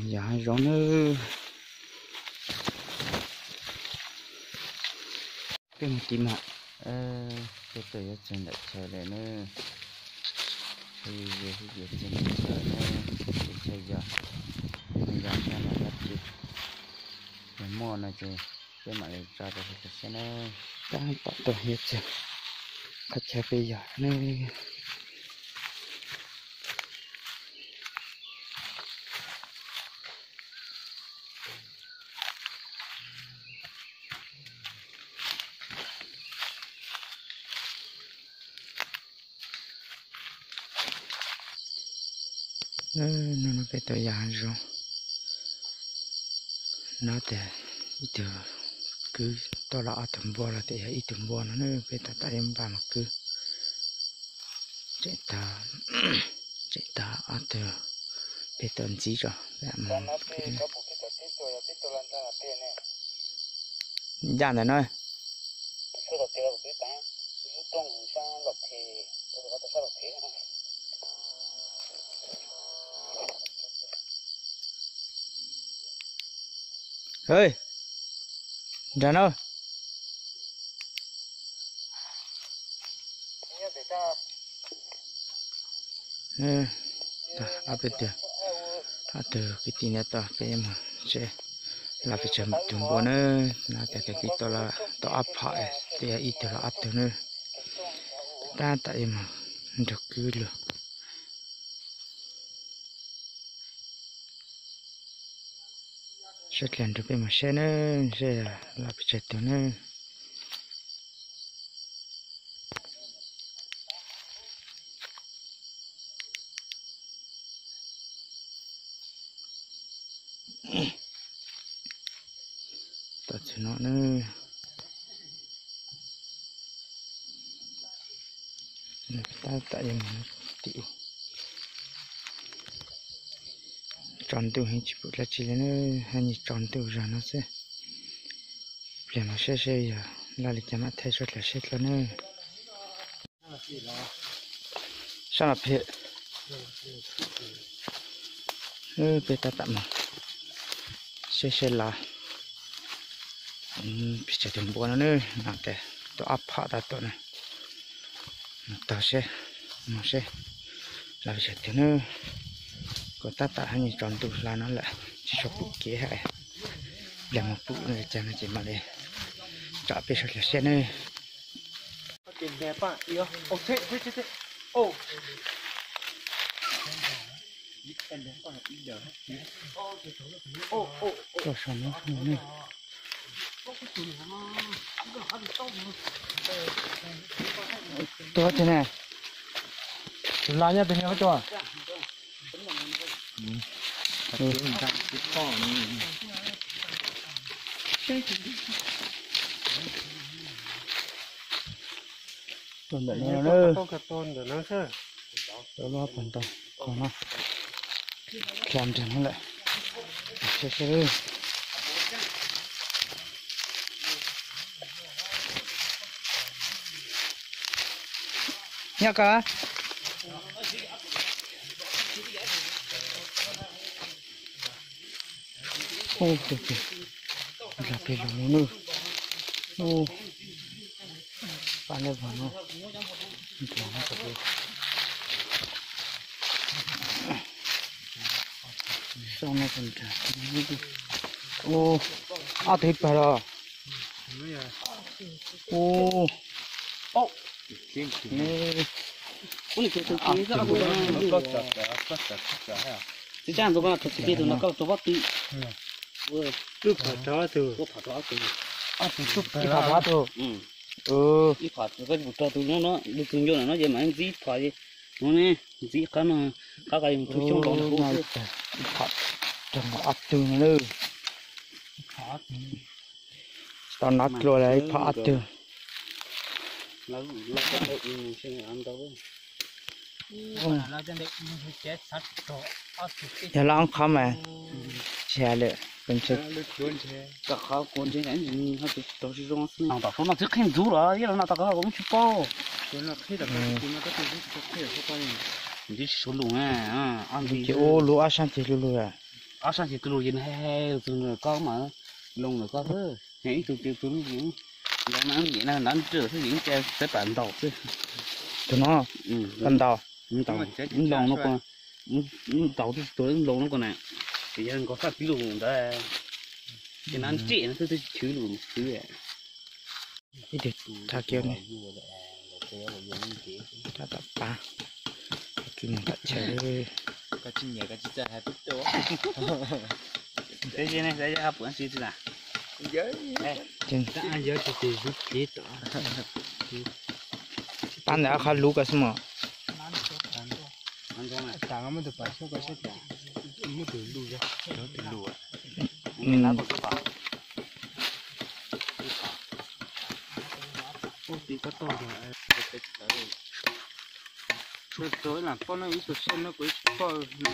Yog hav zoov nawb. Peb mus tiv mas, peb tuaj yuav txog ntawm chaw lawm na. Peb yuav txog ntawm chaw na, tiv chaw yog, peb mus yog sab no dab tsi, yog muaj no ces peb mam li tso rau sawv daws saib na. Tab tom tuaj yuav txog qhov chaw peb yog na. Hnub no peb tuaj yos hav zoov no tias ib tug kwb toj los ob tug npua los tias yog ib tug npua no na, peb tab tom ib npaj mus kwb. Tseem tag, tseem tag ob tug, peb tuaj ntxiv tso. Ncaj ntawm no. Nram no. Ob peb tug, ob tug kwv tij nyob tod peb mus seb, los peb tsawg tus npua na. No tias kwv tij tau ob phom, twb yog ib tug los ob tug na. Tab tom mus nrug kwb lug. Sab dlawg nrug peb mus seb na, seb los peb tsawg tug na. Tom txug no na. Tab tom tim tsaus ntuj heev tsis pom dab tsi li na, haj yam tsaus ntuj zog no xwb. Pliag mus seb seb yog laj li cas mam thaij suab dlawg seb dlua na. Sab no phem. Peb tab tom mus seb seb los peb tsawg tug npua no na, no tias tuaj ob phom tau tuaj na. Mus taug seb, mus seb los peb tsawg tug na. Kuv tab tom haj yam tsaus ntuj hla no lawm tsis tshua pom kev hab. Pliag mus pom li cas no ces mam li tsom peb suab dlawg seb na. Tuaj saum no. Tuaj tiag ne. Tus las nyob pem no tuaj. Tuaj ntawm no na. Tuaj lub pag ntoo no. Dlha nrag no lawm. Seb seb. Nyob koj. Ub, tus tus, dlog plig lug lug nawb. Ub, pab neb vog no, nrag no, xyoob no, ub, ob tug ib pawg los. Ub, txiv tsaaj ntxuav koj thaum txiv plig tus no koj tau pob tw. Ib phom rau ob tug. Ib phom rau ob tug. Ib phom koj tsis pum rau tus no, tus tus ncau no ces mam ntxiv phom no ne, ntxiv qab no, qab ko yog tus xyoob los no. Ib phom rau ob tug no. Ib phom ob tug. Tau nov dlua lawm ib phom ob tug. Yog loj qhov mas tsis hais lawm, kuv ntshe. Tom qhov kuv ntshe tom zoo xwb, tom qhov no tsis qhib ntxuv los yog los no tom qhov kuv tsis paub. Ntshe suav lus, ces ua lub ob sab ces lub lub. Ob sab ces tus lus ces nws hais hais tus nws koj mas loo lawm koj xwb, ib tug tus tus lub ntawd na, nyiam na ntab ntswj xwb, nyiam cia xav pam ntaus xwb. Tus no, koj ntaus, ntaus, loo no ko, ntaus tus tus loo no ko na, ces yog nkaus faj tib lus ntawd, ces nab ntsej no xwb twb chwv lus xwb. Ib tug thaj kiag ne, thaj tom pab, kis mus tom chaw. Tsis nyiam koj tsis txawj hais peb tuaj. Teb ne, puas tsis txawj na? Pab ntawm qhov luv ko xwb mas. Tshuav txog ib lam poj no ib tug siab no kuv ib tug poj no.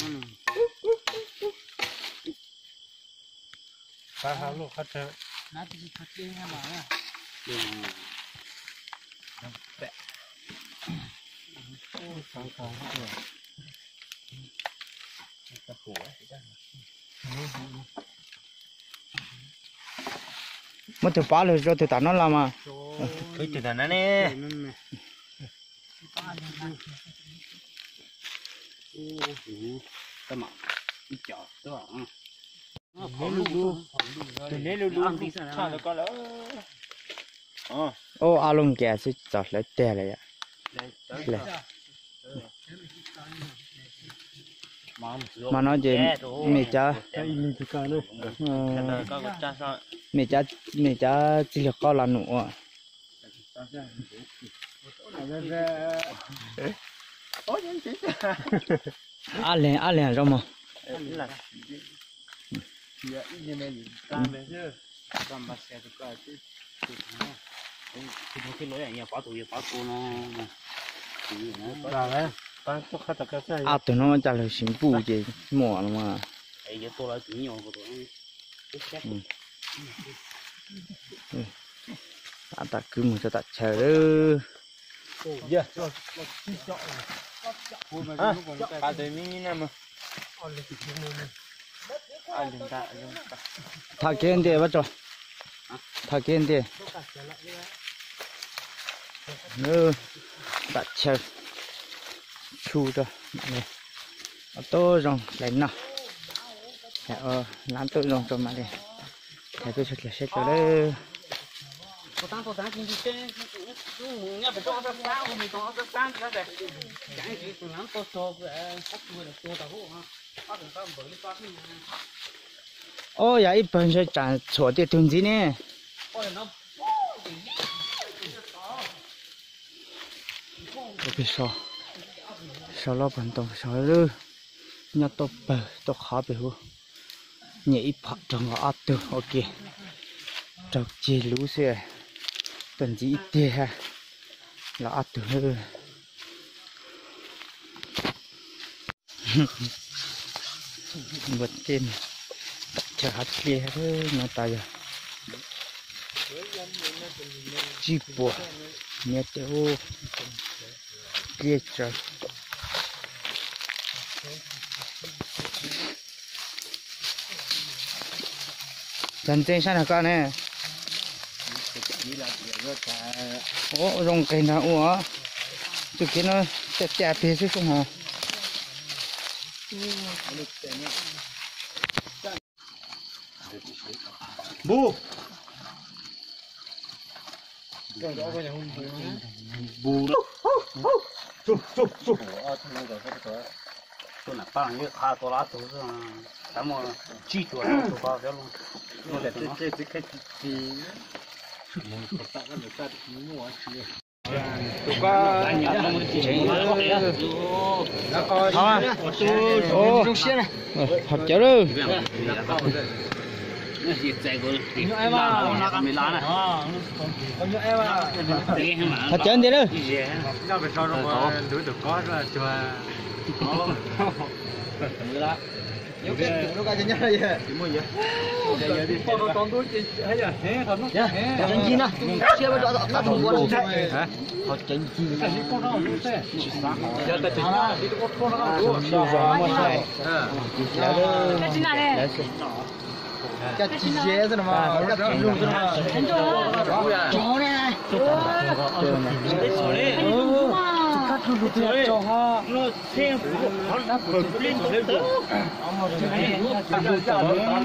Muab tus pab lug rau tus tom no los mas. Tus tom no ne. Ub, ob lub nkias xwb txaus hlawv tiag lawm yom. Mas no ces mem cov, mem cov, mem cov txij li qoj los num ua. Ab leeg, ab leeg zoo mog. Ab tug no cas lug sim npuj ces muaj los mas. Ab, tam kwv mus rau tom chaw lawm. Tham kev ntiag, tham kev ntiag. Tam chaw tsu rau, tau zoo hlais noj, lab tau zoo rau mam li thaij peb suav dlawg saib dlawg lawm. Ob, yog ib pawg ntshe tsam txhuam tiaj tug ntxiv ne. Sau loj pag ntoo sau lawm, nyob tuaj pawg tuaj qhov pem huv. Nyiam ib phom raug nkaus ob tug ua ke, raug ceg lub xwb, tuaj ntxiv ib tiag los ob tug. Npua tej, chaw hav dliaj no tas yog tsib puas, nyob tej ub dliaj tsawv. Cov ntxeev sab nrag koj ne. Ua zoo nqes nrag ua, txuj kev no caj caj peg xwb soob hos. Npus. Npus. Tuaj nam paj yeej qha tua lab tug xwb, tab muaj tsib cuam tus ko thiab. Hos cawv lawm. Qhov cawv nti lawm.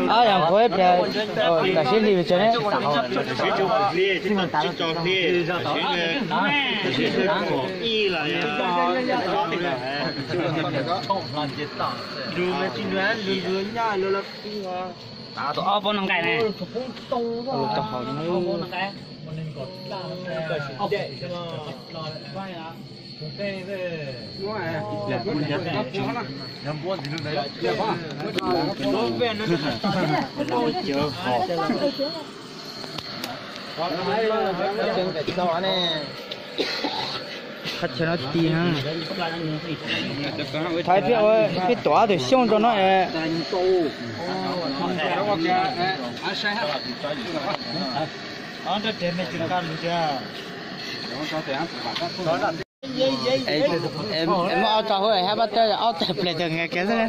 Ab, yog kuv ib pliag tam sim hli pes tsawg ne. Ob pob no nqaij ne. Qhov chaw no ti na. Thov peb ua peb tuam ob tug xyooj rau no. Muab ob tog hauv hab pab tawb ob tawg ple tawg nqes kiag xwb.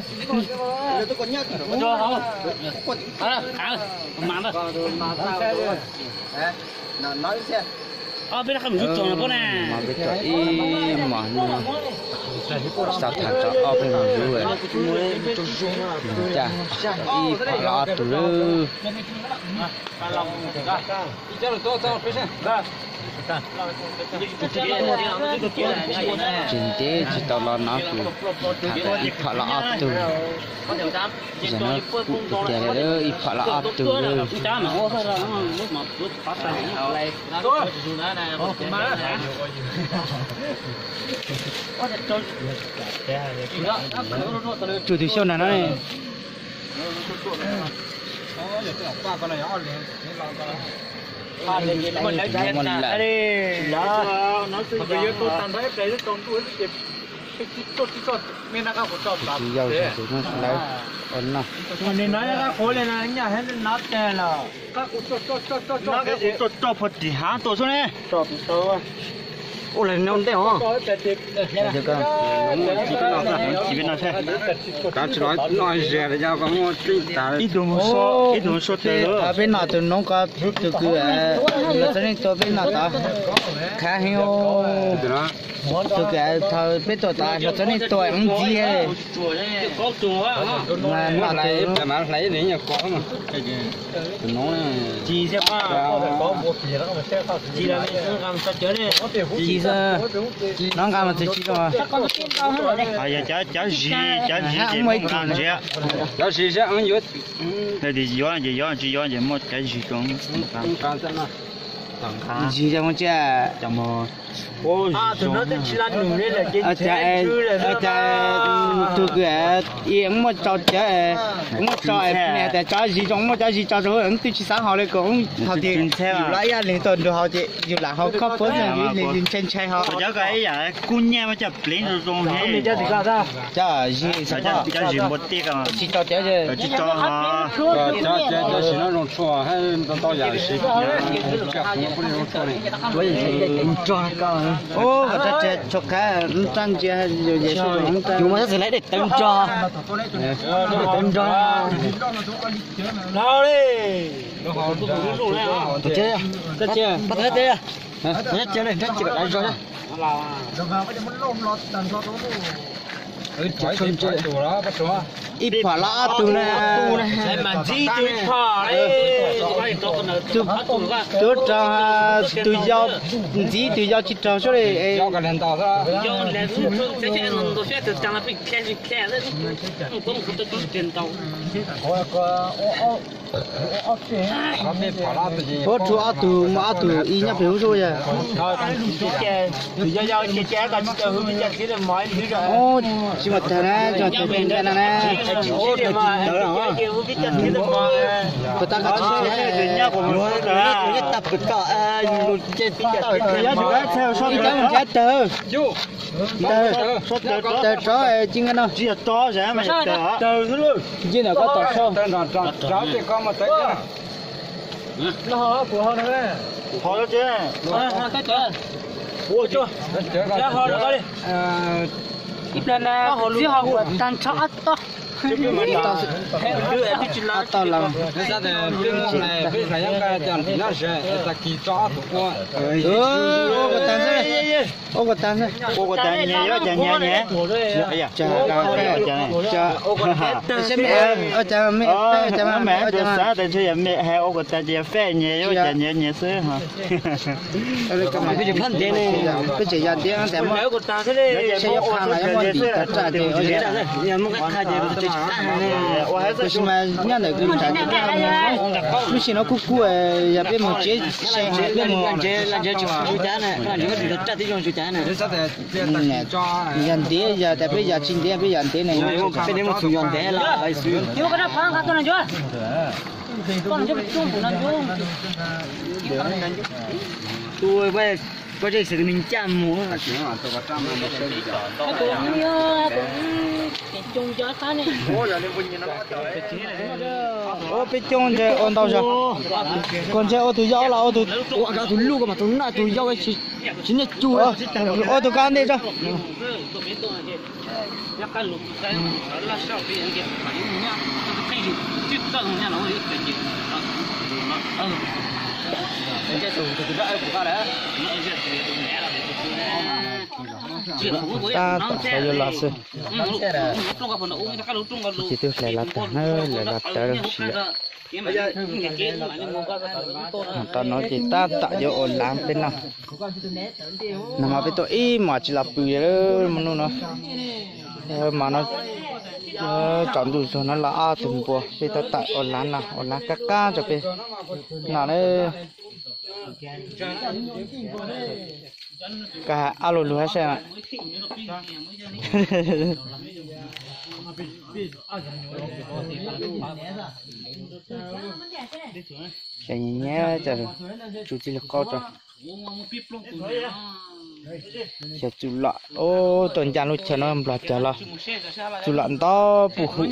Ob peb no qab mus zub txog no pob ne. Peb tso ib mos no, xav tham tso ob peb mos zub, cas ib phom los ob tug lawm. Tsis ntev tsis tau los no kuv tham ib phom los ob tug. Zaum no kuv tiag tiag li, ib phom los ob tug lawm. Tsum tus xyoob nrag no ne. Tsis yau tus no lawv ua no. Roj pho tim hav tuaj xwb ne. Ua li no ntej os. Kav tsis los noj ze li, yog koj muaj tseeb tas. Ib tug mus so, ib tug mus so tes. Peb noj tus noob ko, tus kws los txog nej tua peb noj tod, khav heev. Tus kws thaum peb tuaj tod los txog nej tua ntxiv. Tus noob, ci xwb, nov nqa mas txawm ci zoo. Yog cov zis, cov zis ces nqa ntsiav. Cov zis yuav ces yuav, tsis yuav ces muaj cov zis zoo. Zis zoo mus tsia. Cas tus kws muaj tso cawv, muaj tso, tias cov zis zoo, muaj cov zis tso zoo, twb tsis xav haus li, kom thaum twg yus los ib yam li tuaj nrug haus ces yus lam haus khob puab xwb, yus ntshai ntshai ho. Cov ko ib yam kub nyiaj mas cov pleev zoo zoo. Cov zis, cov zis npua tiaj ko tsis tso cawv, tsis tso ho. Kom tso cawv, tsis noj zoo tshuaj, tso qab, yus muaj tab sis lawv dej tawv nrog, dej tawv nrog. Ib phom los ob tug na. Tus raug, tus yau, ntxiv tus yau tsis raug suab li. Puab rhu ob tug, muaj ob tug ib nyob pem hub zuj yog. Tsis muaj tawg na, tsis muaj tawg peb ntawd na na. Puas tab koj tsis tawg? Ib tawg mus nrhiav tawg. Tawg, tawg rov ci nkag no. Ci ntawm koj tom sau. Ib pliag na, tag nrho ob tog. Ob tog los. Ua kuv tag xwb, ua kuv tag xwb. Ua kuv tag nyias yuav cas nyias nyias. Cas, cas, cas, cas, xav tias ntshe yog mej hais ua kuv tag ces yog fej nyias yuav cas nyias nyias xwb. Peb tseem yog ntiav tas muaj, ntshe yuav qha los yuav muaj ntim tag raj ces ua, tab sis mas nyob ntawm kws tsam ces peb ho mus, lub sij no kuj kub, yog peb mus tsev se peb mus, yog ntiav yog tas peb yog tsis ntiav peb yog ntiav ne. Koj zej xwm nws ncaj mus. Ua peb coob ntshe ua ntau zog. Koj ntshe ua tus yau los ua tus, ua tus lub ko mas tus noj tus yau tsis nyiaj cug. Ua tus kab ntej tso. Tab tom xav yuav los xwb. Ces twb hlais los tag na, hlais los tawv lawm. Tau no ces tab tom yuav ua lav peb noj. Nag hmo peb tuaj ib hmos tsis los pw li, hmo ntuj no, hmo no tsaus ntuj zog no los ob tug npua, peb tab tom ua lav no, ua lav qab qab rau peb noj na. Koj hais ob lo lus hab saib. Xyov nyiam nyiam, tsuj txij li qaub tso. Xyov txuj lom, tuaj ncaaj lub chaw no nplog cog los, txuj lom ntau puj hum,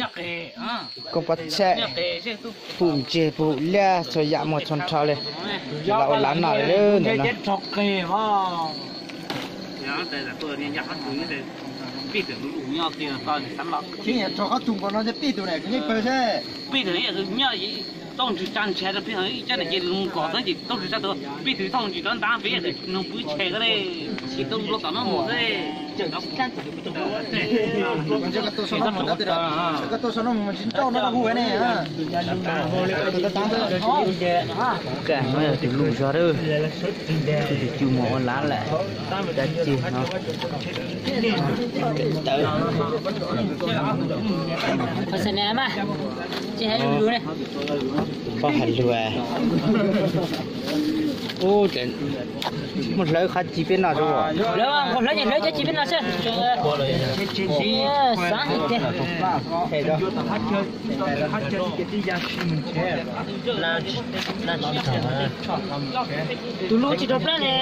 koob pob txhab, puj ntseg, puj hum liab, txhua yam muaj txhua nrho li. Los ua lav noj li ntawm no. Peb tus no peb tus yeej pawg seb. Peb tus yeej nyob tau ntsws tsa ntshav rau peb ib cab na ces mus kom txog ces tau ntsws tsa tus peb tus thauj ntsws rov ntav peb nug pw tshem ko le, ces tau nplua tom no mus xwb. Koj no yog tus lus zog lawm, tus tus cw mus ua lav lawm, cov ceg no. Pob has lug, muaj hlawv qhov ci peb noj. Hlawv ces hlawv cov ci peb noj xwb. Tus lus tsis rov plab ne,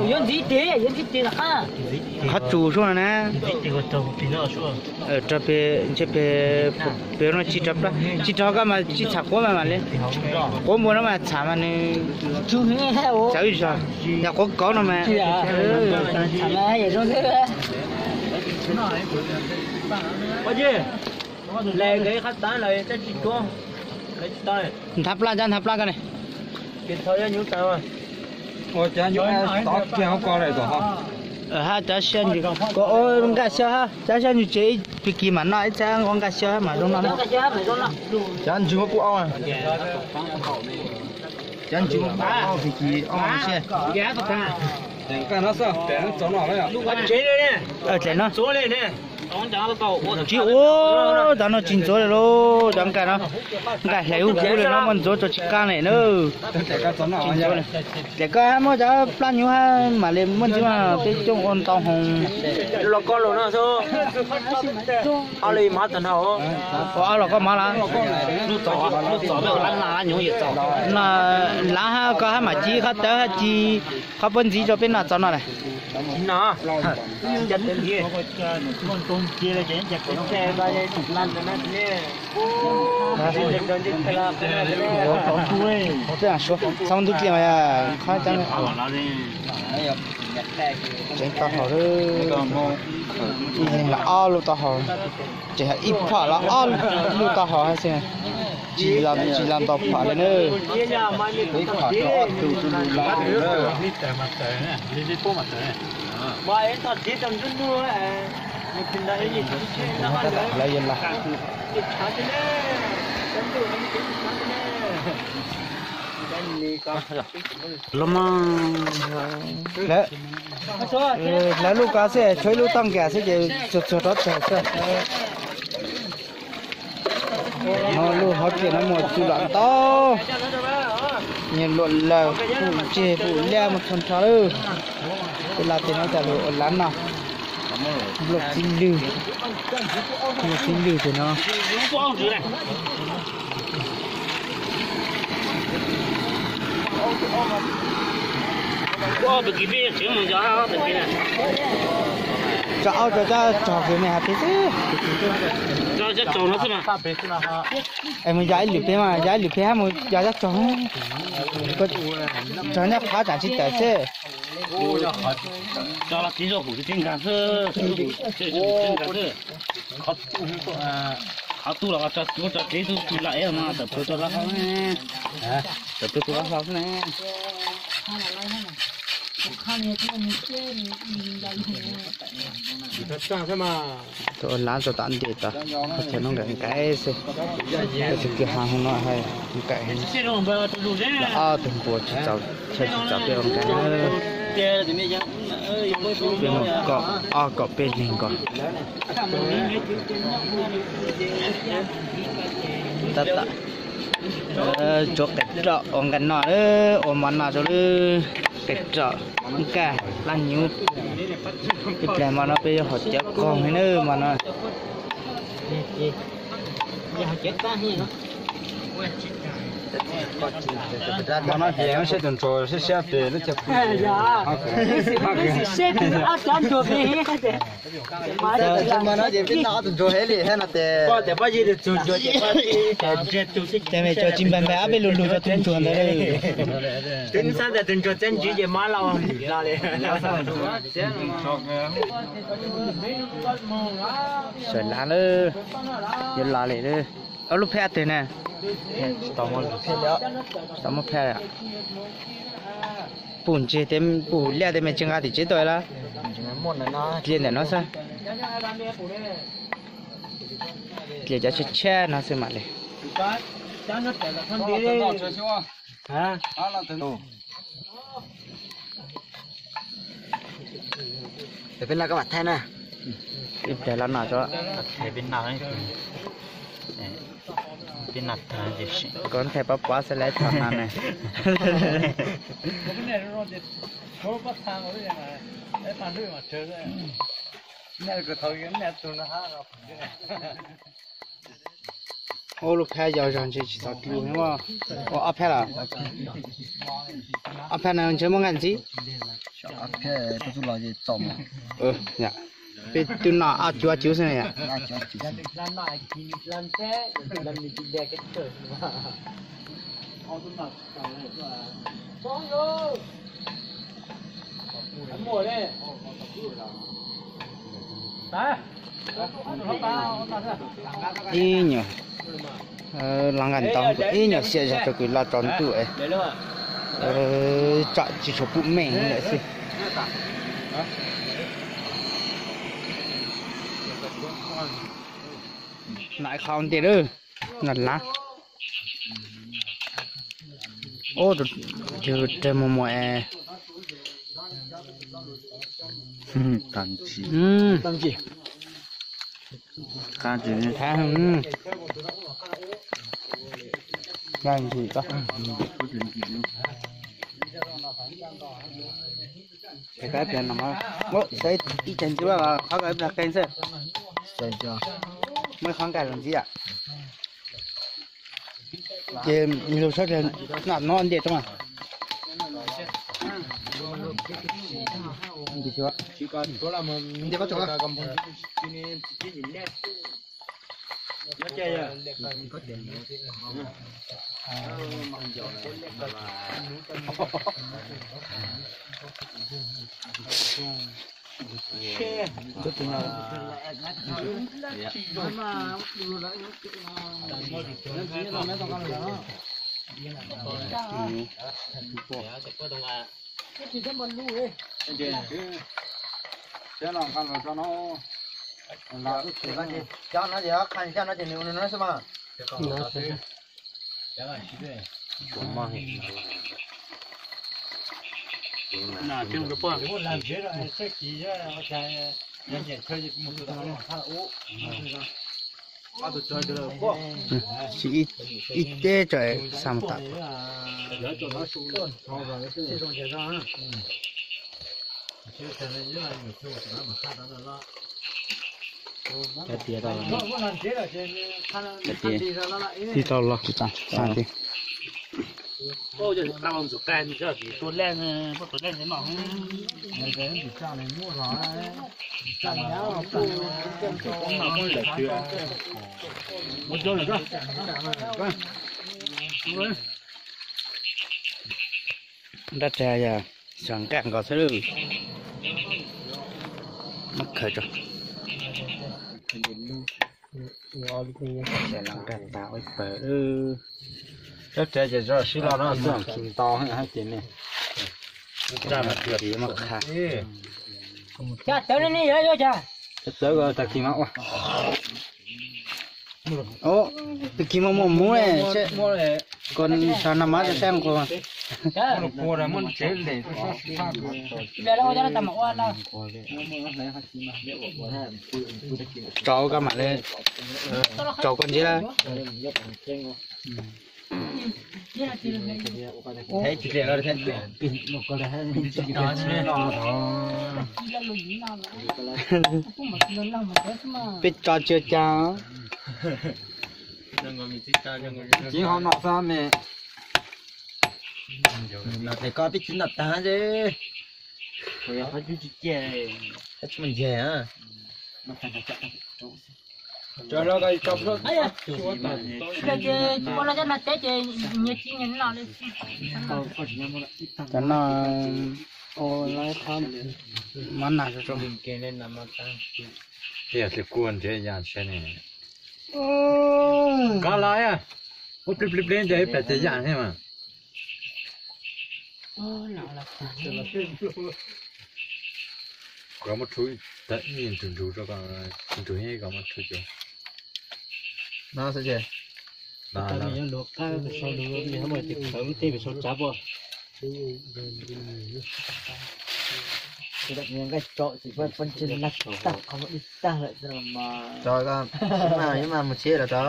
yuav ntxiv tes, yuav ntxiv tes tom qab. Qhov tsum sub no na. Rog pem, ntshe pem, pem no tsis rov plab, tsis rog koj mas tsis txham quav mas mam li. Quav npua no mas txham mas nws txawv zog, yog quav kauv no mas. Nthav plab, cov nthav plab koj ne. Hab cov siab ntsws, koj ua nkaj xyab hab, cov siab ntsws tsev ib pig kis mam noj, ib txhab ua nkaj xyab hab mam zoo noj. Cov ntsws muab pub ob, cov ntsws muab pub ob pig kis ob siab. Dlaim no. Tsis ua, cov no tsis ntxuav li lauj, cov nqaij no, nqaij hlais ub pub li no muaj ntxuav tso tsis kaj li na. Tsis ntxuav li. Ces koj muab cov plab hnyuv hab mam li muab ntxiv mas peb coj ua ntau hoo. Ua los koj mov las? Laav hab koj hab mam ci qhov tawv hab ci qhov puab ntxiv rau peb noj txaus no las. Txhob ntub dliag mas qhov tseev tau haus, ib leeg los ob lub tau haus, tseem yog ib phom los ob lub tau haus hab xwb. Tsis, tsis los ntau phom li na. Ib phom rau ob tug tub lub los na. Lawv yuav los. Los mas, lawv lub ko xwb, tshuav ib lub toj nkaus xwb ces txuag txuag rov txog xwb. Lub hauv pliaj no muaj txuj lom ntau, nyias luam lawm, pum tseg pum liab muaj txhua nrho lawm. Tej laj tej no tas lawm ua lav noj. Nplooj txiv lwg, nplooj txiv lwg tej no. Tso aub rau cov tsog kws nej hais peb xwb. Es mus yog ib lwm peb mas yog ib lwm peb hab mus yog cov tsog. Tsog nyob qhov tsam tsis tawm xwb. Qhov tu los tso cuv tso tsev tu tu la ev mas tawm plhuav rau lawv hau, tawm plhuav rau lawv hau xwb na. Tus ua lav rau tom ntej tod, qhov chaw no nkawd nkaim xwb. Tab sis kwj ha hauv no hais nkaim, ob tug npua tsis txaus, chaw tsis txaus peb ua nkaim na. Peb mus kaum ob kaum peb leeg nkaus. Tab tom tsuav qe roj ua nqaij noj, ua mov noj rau lawm. Qe roj, nqaij, plab hnyuv. Ib pliag mov no peb yuav haus cawv qaug li na mov no. Mov no ces saib tus ntsuag siab siab pes lub caug pw. Mov no ces peb noj ob tug ntsuag heev li thiab no ces. Ces me tso tsis npaig npaig ob peb lug lug rau tus ntsuag ntawd. Twb xav tias tus ntsuag txiaj ntsig ces mov los hlo li. Sawv lav lawm, yuav los li lawm. Ob lub phab twg na? Tsis tau muab phab. Pum ntseg, pum liaj tej me tsis nqa tim tsev tuaj lawm. Dlia ntawm no xwb. Dlia cov tshiab tshiab no xwb mam li. Peb noj koj mam thaij na. Ib pliag los noj tso. Koj thaij pab pab xwb lawv txhob no na. Ua lub phab yau zog ntshe tsis txaus dlua. Ua ob phab los? Ob phab no ntshe muaj nqaij ntxiv. Peb twb noj ob cuab cuv xwb na yom. Ib nyuag los nqaij ntau, ib nyuag xiam zog rau kws los tsaus ntuj, tsam tsis tshua pum meej lawm xwb. Noj qhov ntej lawm, noj lav. Ub, tus twg rag muag muag es. Tag nrho. Qab tsis thab. Nag ntsis ko. Saib ib tag ntsis qhov ko ib plag qee xwb. Muaj qhov nkag los ntxiv. Ces lug sab no ntiaj roob. Cov no ces qha cov no ces nws ua nws no xwb mas. Ib teb tso xa mus tam. Tig tau los. Dab tsi yog xyov nqaj nkaus xwb. Muab khaws tso. Los nqaj tas ua ib pawg. Dab tsi ces tso sib los no xwb, khi ntau hab ces ne. Muab qha. Cov tawv no ne yog yuav cas? Cov tawv ko tag kis mas ua. Ub, tag kis mas muaj muv ne, ko xyov no mas saib nqua. Tso ko mam li, tso ko ntxiv lawm. Peb tso tsis ua cas. Txiv ho no xwb me. Los tes ko peb txiv no tag xwb. Tsis mus nce. Cov no ua lawv qhov mov nas rau. Yog tsis kua nrhiav yam ntshe ne. Kov los, ua plig plig plig ntawd ib plag ces yam thiab mas. Kov muab rhuav ntug ntug rau, ntug ntug kov muab rhuav cov no xwb ces. Tau nws yuav luag qab sau lus, nws ho muaj tes khawv lub teb pem sau tsav puas. Nqaij tso xwm pab pab ntseg laj tag qhov muaj dib tag lawm xwb mas. Tso ko, mas yuav mas mus tsheb los tso.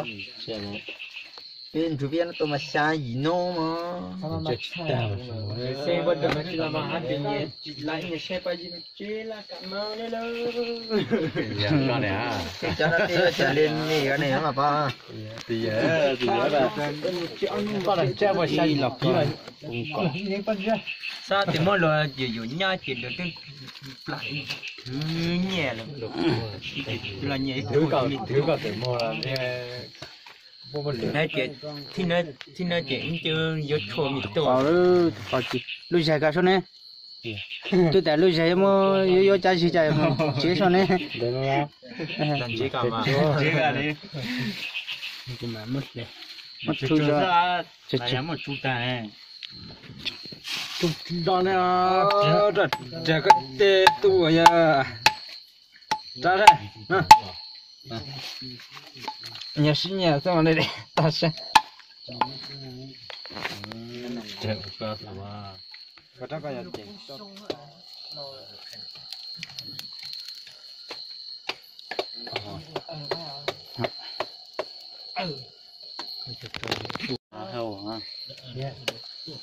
Peb nrug peb no tua mas xya yim nub mas. Tsis tag. Xeb pab nrug mas tsis los mas hab pem nyias tsis laj ib nyias saib pab yim tsis laj kam mas li lawm. Cov no tej cas li li ko ne mas pab. Koj los tsab ua xya yim los kib los. Xab tes muab luag yus yus nyab ces luag twb plam thwv nyiaj lawm. Los nyiaj ib tug kom twm muag. Ces thib no ces ib co yuav tshuaj me tuaj. Lub zag ko sab ne. Twb tas lub zag yuav muab yuav yuav cab zig cas mus tsev sab ne. Muab tsu, tsu tag. Rag koj tej tuaj yog. Rag, nyias sib nyias xwb mas tag sab.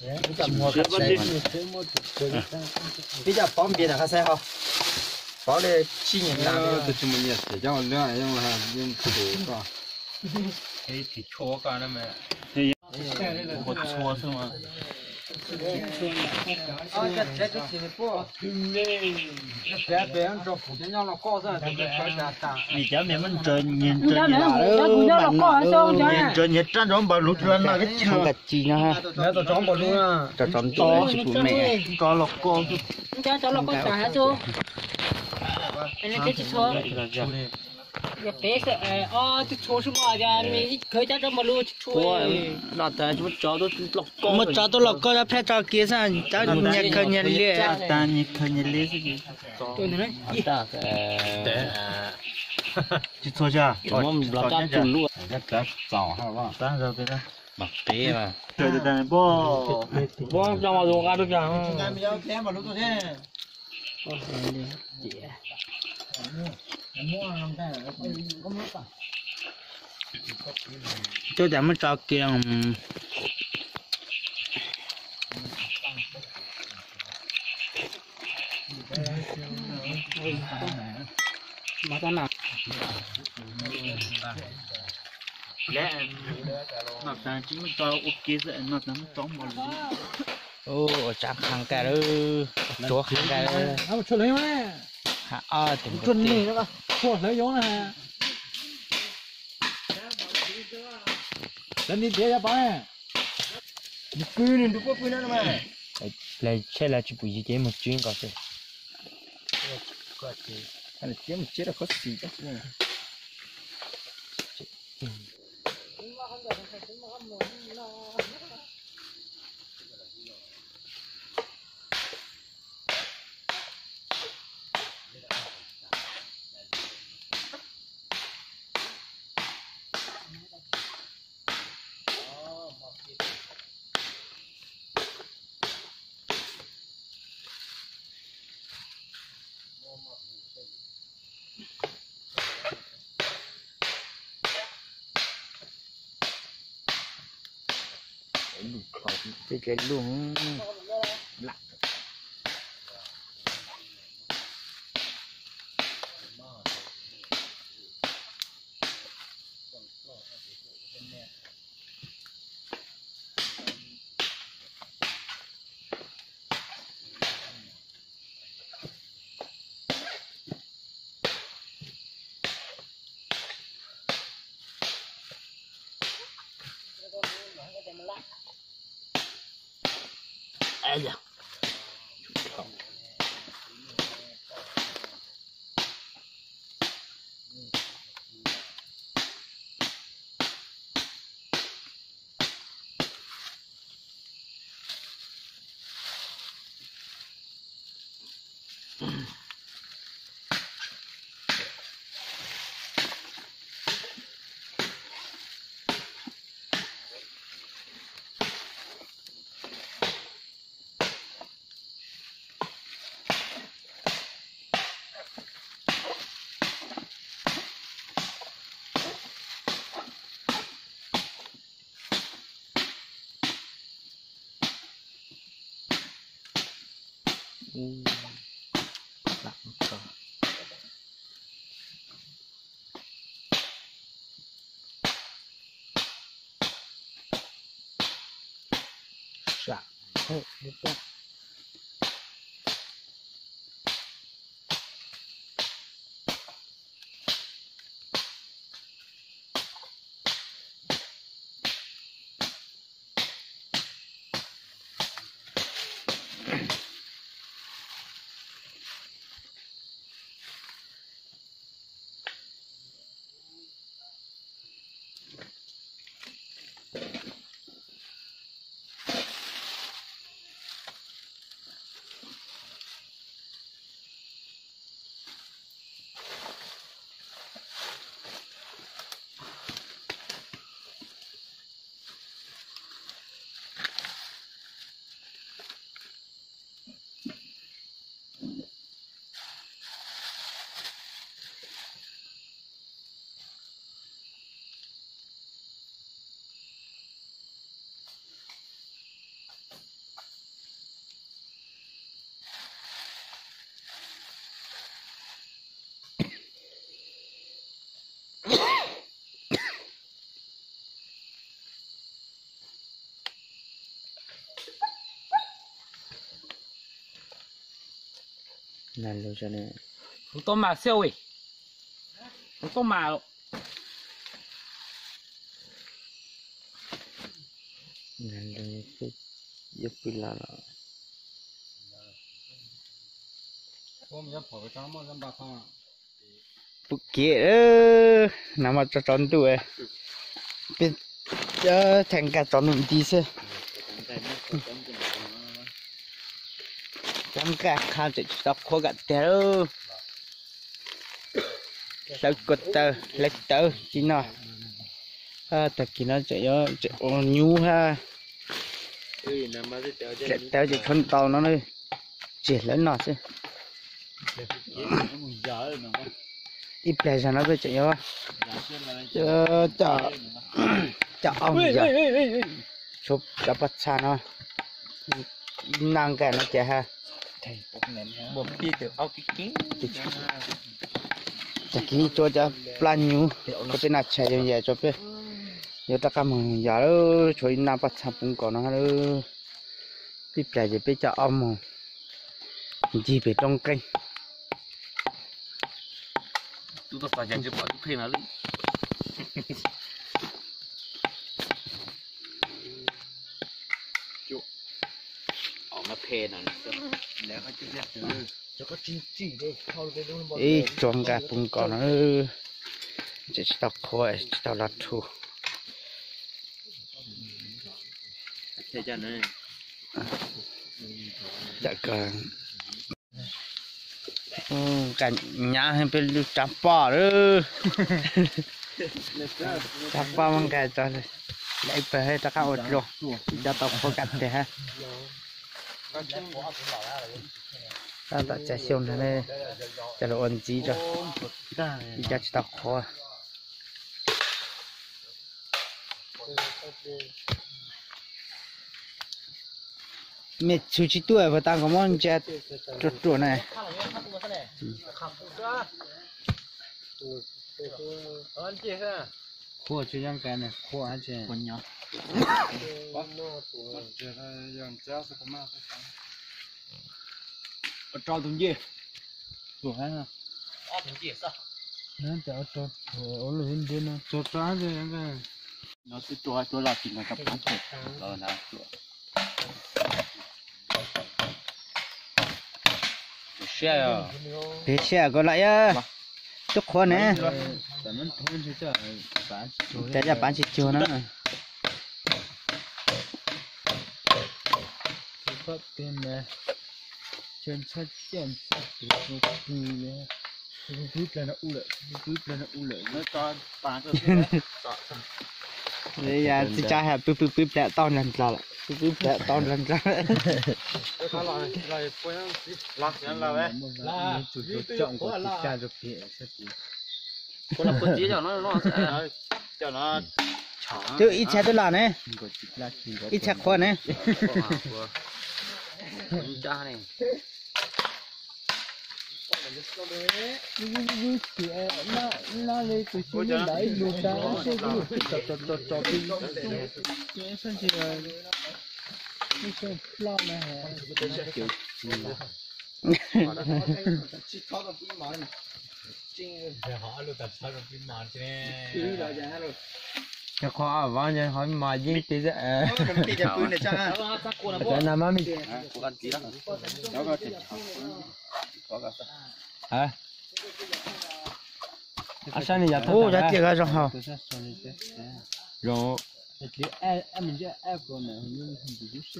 Peb cov paub npias ntawm qhov xaib ho, paub li tsib nyiam tas. Tus tsis mus nyiam xiam cov ua lwb yeej tus koj. Nim cov me muab ntsaws nyias ntsaws nyias rab nrov npaws lug tsis los no kab ci no. Rov tso ntuj tsis pum me. Rov los koj, rov los koj tas tso. Peb tsis txhua, yog peb xwb, ob tug txhua xwb mas, khawv cab rov npaws lug tsis txhua. Muab tso tuaj los koj, cov phaj tso kiag xwb, cov nyias khaws nyias li. Nyias khaws nyias li xwb. Tsis txhua xyov. Tuaj tas muab tso kiag. Ua tsav qhov nkaus lawm, tsuav qhov nkaus lawm. Ha, ob tug ntsuag nig, tsuag hlawv yoov na. Lawv nti tiav cov pov ne, nws pw nws nrug puab pw na. Lawv tsheb lawv tsis pum yig ces mus tswb nkaus xwb. Tiab mus tseb rau qhov xis. Tej tsev lug lam. Nas lus, hmoov tau mas xwb, hmoov tau mas. Nas lus, yuav pw los los. Pub kiag, nag hmo tso tsaus ntuj, peb thaij nkaj tsaus ntuj nti xwb. Cov nkaj qha tseem tsis tau qhuav kam tiag. Hlawv kua taw, hlawv tawv ci no. Tag kis no tseem yuav tseem ua nyuv hab. Hlawv tawv tseem tshuav ntau no, tseg hlawv no xwb. Ib pliag zog no peb tseem yuav coj ob mus yos, tshuav cov pob txha no, ib nab nkaj no ces ha. Tag kis tshuav cov plab nyuv, tshuav peb nab tshais yooj yim, tshuav peb yuav rov qab mus yos lawm, tshuav ib nab pob txha puv nkaus no lawm. Ib pliag ces peb coj ob mus ncig pem roob qeeb. Ib tsob nkaj puv nkaus no, tseem tsis tau qhuav, tsis tau los rhu. Nqa nyav peb lub tsav poj lawm. Tsav poj muab nqa tso, lawv ib pawg rov qab ua dua, ib cov tau qhuav kam tiag hab. Tab tom tsav xyoo ntag ne, coj los ua ntxiv tso, ib cov tsis tau qhuav. Mej txhw tsis tuaj puas tas kom muab ntsia ruam ruam na. Qhuav tsis yooj nkaus ne, qhuav hab tsis. Rau tus ncej, tus hab. Tus rau tus ua luaj ib ntiab no, tus rau no twb rua rua los tsis nrog rau phav tes los na. Siab, siab koj lam yog tub qhuav ne. Cas yog pav tsis cuag na. Yog tsis tsav has pw pw pw plam tau nrog nrog lawm, pw pw plam tau nrog nrog lawm. Twb ib txhia twb los ne, ib txhia qhuav ne. Cov qhov av vov ho mas yeej pib xwb. Cov nas mab mi. Ab sab ni yog thaj tawm, zoo.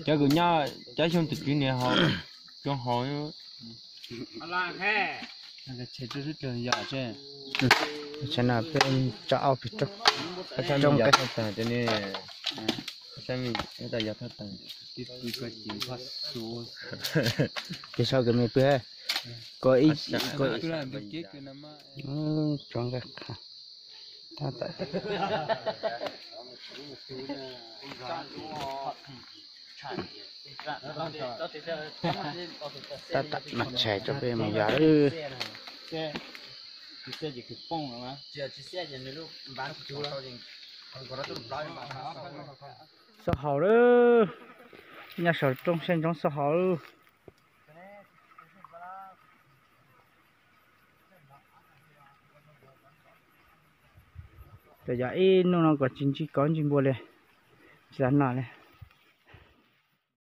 Cov kws nyob cov xyoo twm tswv niam ho zoo haus. Tsam no peb tso aub pem roob. Ces sau kws me pw, ko ib, ko ib, tso nqaij qha. Tab tom mas tshais rau peb mus yos lawm. Xab haus lawm, nyob saum roob siab ntsoov xab haus lawm. Ces yog ib hnub no kuv tsis ntsib koj ntsib npua li, tsis tau noj li.